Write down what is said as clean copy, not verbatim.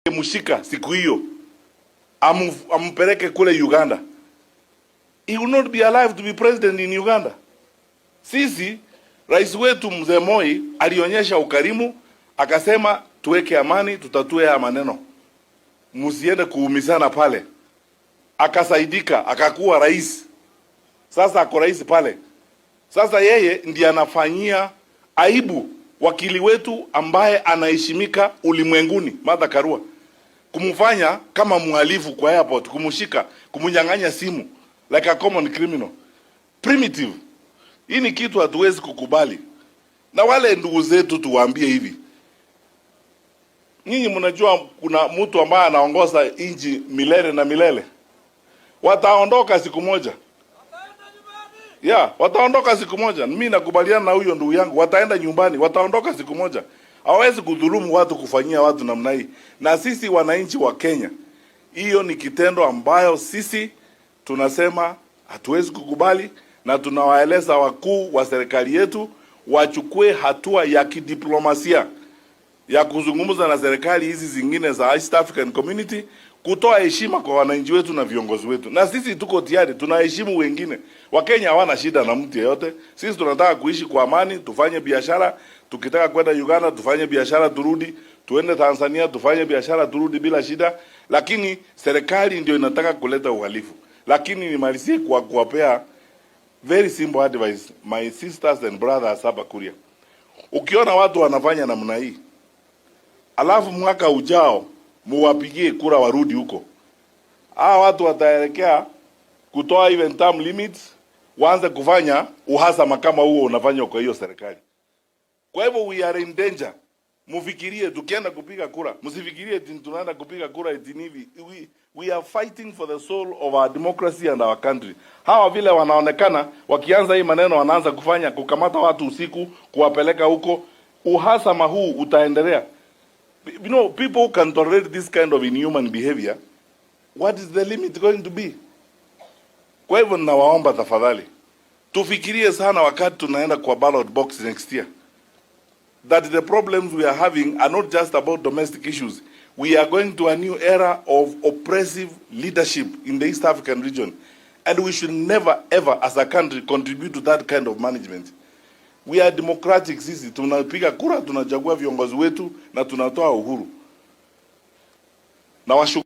Wangemshika siku hiyo ampeleke kule Uganda, he will not be alive to be president in Uganda. Sisi rais wetu Mzee Moi alionyesha ukarimu, akasema tuweke amani, tutatue haya maneno, msiende kuumizana pale. Akasaidika, akakuwa rais. Sasa ako rais pale. Sasa yeye ndiye anafanyia aibu wakili wetu ambaye anaheshimika ulimwenguni, Martha Karua, kumfanya kama mhalifu kwa airport, kumshika, kumnyang'anya simu like a common criminal. Primitive. Hii ni kitu hatuwezi kukubali. Na wale ndugu zetu tuwaambie hivi, nyinyi mnajua kuna mtu ambaye anaongoza nchi milele na milele, wataondoka siku moja. Yeah, wataondoka siku moja. Mimi nakubaliana na huyo ndugu yangu, wataenda nyumbani, wataondoka siku moja. Hawawezi kudhulumu watu, kufanyia watu namna hii. Na sisi wananchi wa Kenya, hiyo ni kitendo ambayo sisi tunasema hatuwezi kukubali, na tunawaeleza wakuu wa serikali yetu wachukue hatua ya kidiplomasia ya kuzungumza na serikali hizi zingine za East African Community kutoa heshima kwa wananchi wetu na viongozi wetu. Na sisi tuko tayari, tunaheshimu wengine. Wakenya hawana shida na mtu yeyote. Sisi tunataka kuishi kwa amani, tufanye biashara. Tukitaka kwenda Uganda tufanye biashara turudi, tuende Tanzania tufanye biashara turudi bila shida, lakini serikali ndio inataka kuleta uhalifu. Lakini nimalizie kwa kuwapea very simple advice, my sisters and brothers hapa Kuria. Ukiona watu wanafanya namna hii, alafu mwaka ujao muwapigie kura warudi huko, hawa watu wataelekea kutoa even term limits, waanze kufanya uhasama kama huo unafanywa kwa hiyo serikali. Kwa hivyo we are in danger. Mufikirie tukienda kupiga kura, msifikirie eti tunaenda kupiga kura eti ni hivi. We are fighting for the soul of our democracy and our country. Hawa vile wanaonekana wakianza hii maneno, wanaanza kufanya kukamata watu usiku, kuwapeleka huko, uhasama huu utaendelea. People who can tolerate this kind of inhuman behavior, what is the limit going to be? Kwa hivyo ninawaomba tafadhali, tufikirie sana wakati tunaenda kwa ballot box next year, that the problems we are having are not just about domestic issues. We are going to a new era of oppressive leadership in the East African region. And we should never, ever, as a country, contribute to that kind of management. We are democratic sisi, tunapiga kura, tunachagua viongozi wetu na tunatoa uhuru. Na washu